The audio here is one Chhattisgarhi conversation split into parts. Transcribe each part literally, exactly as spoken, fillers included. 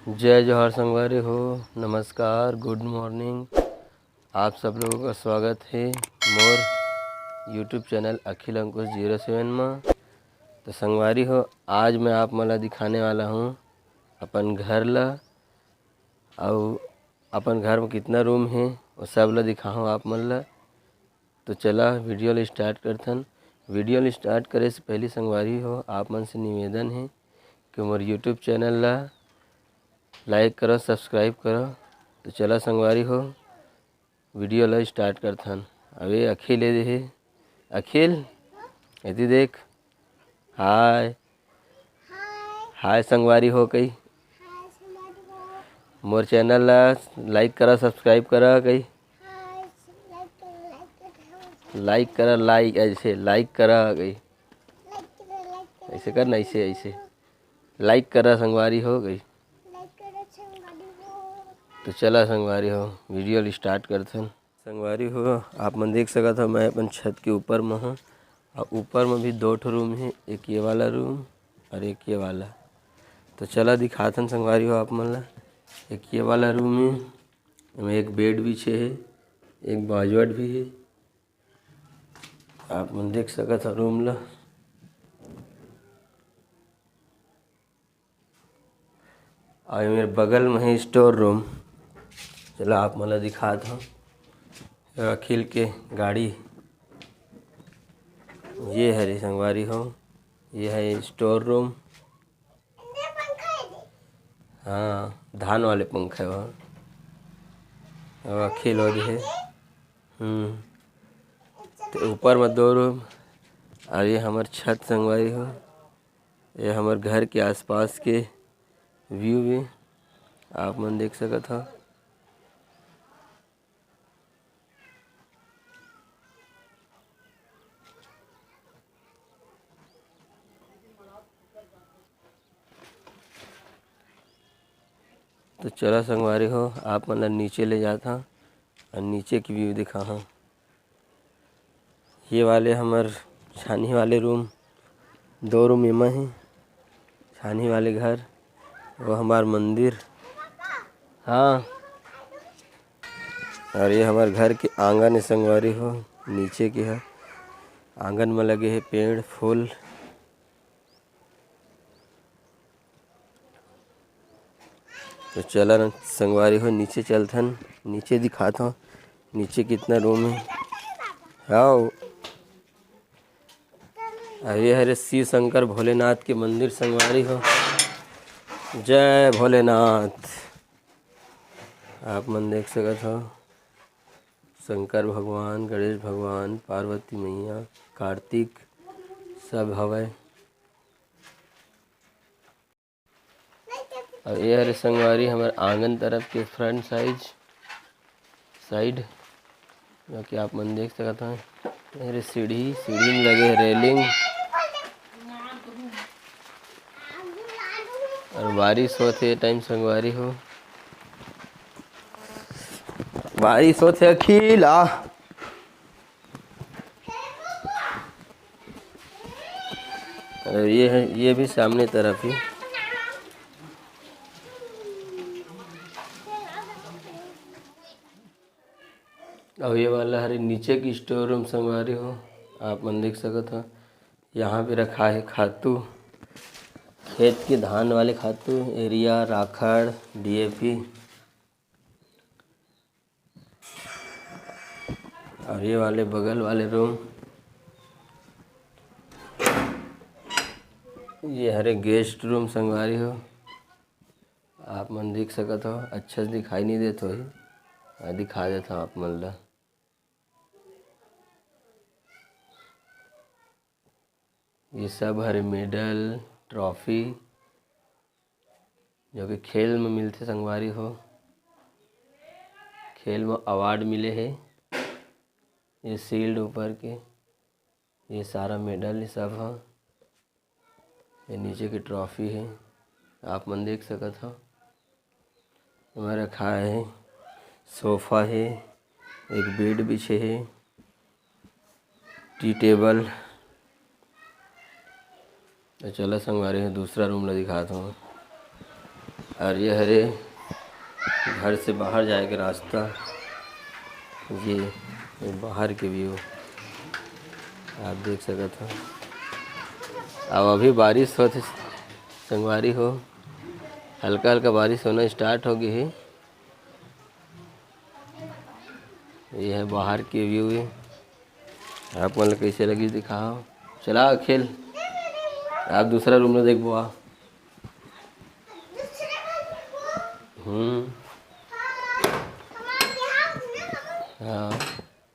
जय जोहार संगवारी हो, नमस्कार, गुड मॉर्निंग। आप सब लोगों का स्वागत है मोर YouTube चैनल अखिल अंकुश जीरो सेवन में। तो संगवारी हो, आज मैं आप मन ला दिखाने वाला हूँ अपन घर ला, अउ अपन घर में कितना रूम है, वो सब ला दिखाहूँ आप मन ला। तो चला वीडियो ला स्टार्ट करथन। वीडियो ला स्टार्ट करे से पहले संगवारी हो, आप मन से निवेदन है कि मोर YouTube चैनल ला लाइक करो, सब्सक्राइब करो। तो चला संगवारी हो, वीडियो ला स्टार्ट करथन। अबे अखिल ए दे हे, अखिल, एती देख। हाय, हाय संगवारी हो कई। मोर चैनल ला लाइक करा, सब्सक्राइब करा कई। लाइक करा, लाइक, ऐसे लाइक करा कई। ऐसे कर ना, ऐसे, ऐसे। लाइक करा संगवारी हो कई। तो चला संगवारी हो, वीडियो ला स्टार्ट करथन। संगवारी हो, आप मन देख सकत हो, मैं अपन छत के ऊपर म हूँ। अउ ऊपर म भी दो ठो रूम हे, एक ये वाला रूम अउ एक ये वाला। तो चला दिखाथन संगवारी हो आप मन ला। एक ये वाला रूम हे, एमे एक बेड बिछे हे, एक बाजवट भी हे। आप मन देख सकत हो रूम ला। अउ मेरे बगल में है स्टोर रूम। चला आप मन ला दिखात हूँ। अखिल के गाड़ी ये हरे संगवारी हो, ये है स्टोर रूम। हाँ, धान वाले पंखा है वो। अउ अखिल हो रही है। हम्म। तो ऊपर में दो रूम, अउ ये हमर छत संगवारी हो। ये हमर घर के आसपास के व्यू भी आप मन देख सकत हो। तो चला संगवारी हो, आप मन ला नीचे ले जात हव अउ नीचे के व्यू दिखाहूँ। ये वाले हमर छानी वाले रूम, दो रूम एमा हे। छानी वाले घर, वो हमार मंदिर। हाँ, अउ ये हमार घर के आंगन हे संगवारी हो, नीचे के ह। आंगन में लगे हे पेड़ फूल। तो चला न संगवारी हो, नीचे चलथन, नीचे दिखात हव, नीचे कितना रूम हे। आओ, अउ ये हरे शिव शंकर भोलेनाथ के मंदिर संगवारी हो। जय भोलेनाथ। आप मन देख सकत हो, शंकर भगवान, गणेश भगवान, पार्वती मैया, कार्तिक सब हवय। अउ ये हरे संगवारी हमर आंगन तरफ के फ्रंट साइज, साइड, जो कि आप मन देख सकत हव। ये हरे सीढ़ी, सीढ़ी में लगे हे रेलिंग। अउ बारिश होत हे ए टाइम संगवारी हो, बारिश होत हे अखिल आ। अउ ये है, ये भी सामने तरफ ही। अउ ये वाला हरे नीचे की स्टोर रूम संगवारी हो, आप मन देख सकत हो। यहाँ पे रखा है खातू, खेत के धान वाले खातू, यूरिया, राखड़, डीएपी। अउ ये वाले बगल वाले रूम, ये हरे गेस्ट रूम संगवारी हो, आप मन देख सकत हो। अच्छा से दिखाई नहीं देत होही, मैं दिखा देत हव आप मन ला। ये सब हरे मेडल, ट्रॉफी, जो कि खेल में मिलथे संगवारी हो, खेल में अवार्ड मिले हे। ये शील्ड ऊपर के, ये सारा मेडल, ये सब ह। ये नीचे के ट्रॉफी हे, आप मन देख सकत हो। एमा रखा हे, सोफा हे, एक बेड बिछे हे, टी टेबल। तो चला संगवारी हो, दूसरा रूम ला दिखात हव। और ये हरे घर से बाहर जाए के रास्ता, ये, ये बाहर के व्यू आप देख सकत हो। अब अभी बारिश होत हे संगवारी हो, हल्का हल्का बारिश होना स्टार्ट हो गई है। ये है बाहर के व्यू है। आप मन ल कइसे लगिस दिखाओ। चला अखिल, आप दूसरा रूम में देखबो आ। हम्म। हाँ,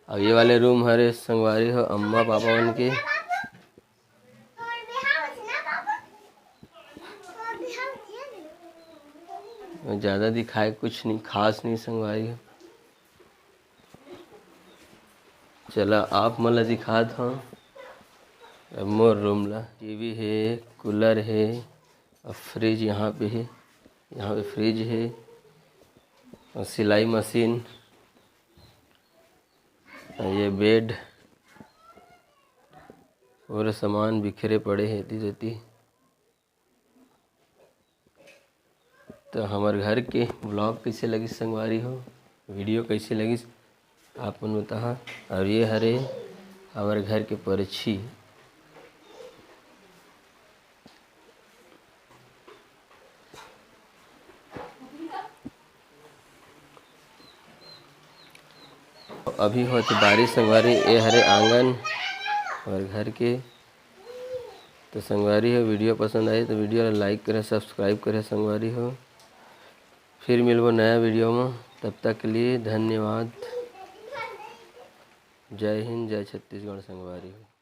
अब ये वाले रूम हरे संगवारी हो अम्मा पापा मन के। ज़्यादा दिखाए कुछ नहीं, खास नहीं संगवारी हो। चला आप मन ला दिखात हव अब मोर रूम ला। टीवी हे, कूलर हे, अब फ्रिज यहाँ पे हे, यहाँ पे फ्रिज हे, और सिलाई मशीन, और ये बेड, और सामान बिखरे पड़े हे एती तेती। तो हमर घर के ब्लॉग कइसे लगिस संगवारी हो, वीडियो कइसे लगिस, आप मन बताहा। और ये हरे हमर घर के परछी। अभी होत बारिश संगवारी, ये हरे आंगन हमर घर के। तो संगवारी हो, वीडियो पसंद आए तो वीडियो ला लाइक करे, सब्सक्राइब करे संगवारी हो। फिर मिलबो नया वीडियो में, तब तक के लिए धन्यवाद। जय हिंद, जय छत्तीसगढ़ संगवारी हो।